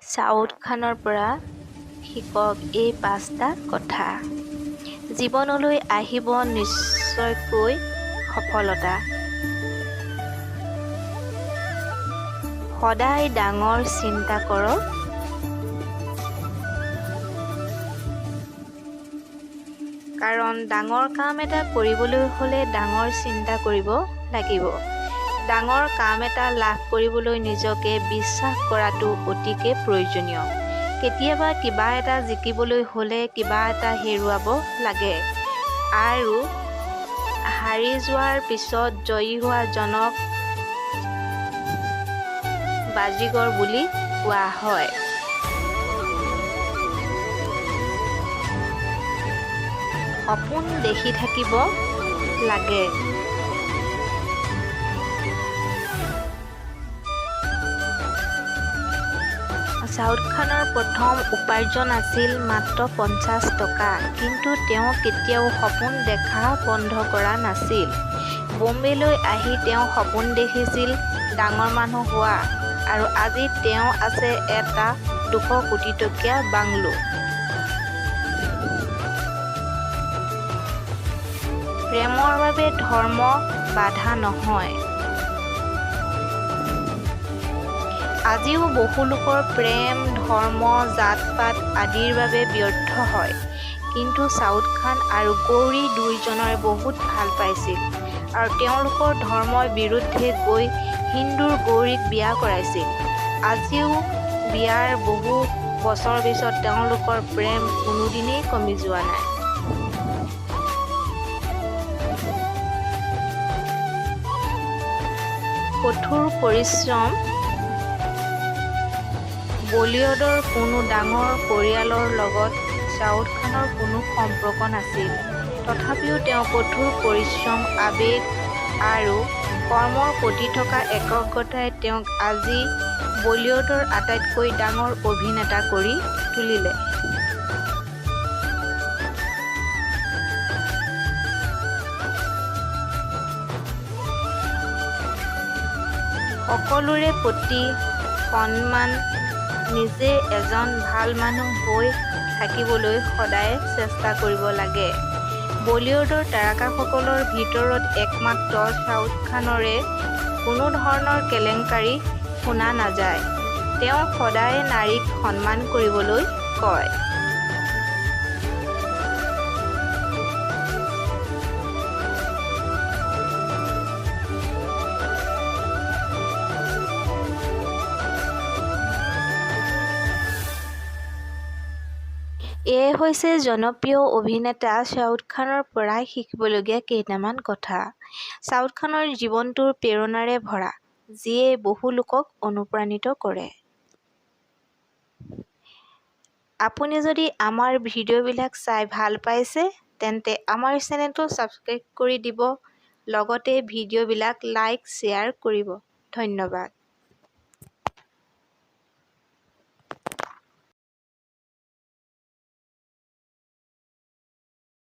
শ্বাহৰুখ খানৰ পৰা শিকক এই পাঁচটা কথা। জীৱনলৈ আহিব নিশ্চয়কৈ সফলতা। সদায় ডাঙৰ চিন্তা কৰক। কাৰণ ডাঙৰ কাম এটা কৰিবলৈ হ'লে ডাঙৰ চিন্তা কৰিব লাগিব। ডাঙৰ কাম এটা লাভ কৰিবলৈ নিজকে বিশ্বাস কৰাটো অতিকে প্ৰয়োজনীয়। কেতিয়াবা কিবা এটা জিকিবলৈ হ'লে কিবা এটা হেৰুৱাব লাগে আৰু হাৰি যোৱাৰ পিছত জয়ী হোৱা জনক বাজীগৰ বুলি কোৱা হয়। সপোন দেখি থাকিব লাগে। শ্বাহৰুখ খানৰ প্ৰথম উপাৰ্জন আছিল মাত্ৰ 50 টকা। কিন্তু তেওঁ কেতিয়াও সপোন দেখা বন্ধ কৰা নাছিল। বোম্বেলৈ আহি তেওঁ সপোন দেখিছিল ডাঙৰ মানুহ হোৱা আৰু আজি তেওঁ আছে এটা 200 কোটি টকীয়া বাংলো। প্ৰেমৰ বাবে ধৰ্ম বাধা নহয়। আজিও বহু লোকৰ প্ৰেম ধৰ্ম, জাত-পাত আদিৰ বাবে ব্যৰ্থ হয়। কিন্তু শ্বাহৰুখ খান আৰু গৌৰী দুয়োজনৰে বহুত ভাল পাইছিল আৰু তেওঁলোকৰ ধৰ্মৰ বিৰুদ্ধে গৈ হিন্দুৰ গৌৰীক বিয়া কৰাইছিল। আজিও বিয়াৰ বহু বছৰ পিছত তেওঁলোকৰ প্ৰেম কোনোদিনেই কমি যোৱা নাই। কঠোৰ পৰিশ্ৰম। বলীউডৰ কোনো ডাঙৰ পৰিয়ালৰ লগত শ্বাহৰুখ খানৰ কোনো সম্পৰ্ক নাছিল। তথাপিও তেওঁ কঠোৰ পৰিশ্ৰম, আবেগ আৰু কৰ্মৰ প্ৰতি থকা একাগ্ৰতাই তেওঁক আজি বলীউডৰ আটাইতকৈ ডাঙৰ অভিনেতা কৰি তুলিলে। সকলোৰে প্ৰতি সন্মান। নিজে এজন ভাল মানুহ হৈ থাকিবলৈ সদায় চেষ্টা কৰিব লাগে। বলীউডৰ তাৰকাসকলৰ ভিতৰত একমাত্ৰ শ্বাহৰুখ খানৰে কোনো ধৰণৰ কেলেংকাৰী শুনা নাযায়। তেওঁ সদায় নাৰীক সন্মান কৰিবলৈ কয়। এয়ে হৈছে জনপ্ৰিয় অভিনেতা শ্বাহৰুখ খানৰ পৰা শিকিবলগীয়া কেইটামান কথা। শ্বাহৰুখ খানৰ জীৱনটো প্ৰেৰণাৰে ভৰা, যিয়ে বহু লোকক অনুপ্ৰাণিত কৰে। আপুনি যদি আমাৰ ভিডিঅ'বিলাক চাই ভাল পাইছে তেন্তে আমাৰ চেনেলটো ছাবস্ক্ৰাইব কৰি দিব, লগতে ভিডিঅ'বিলাক লাইক, শ্বেয়াৰ কৰিব। ধন্যবাদ।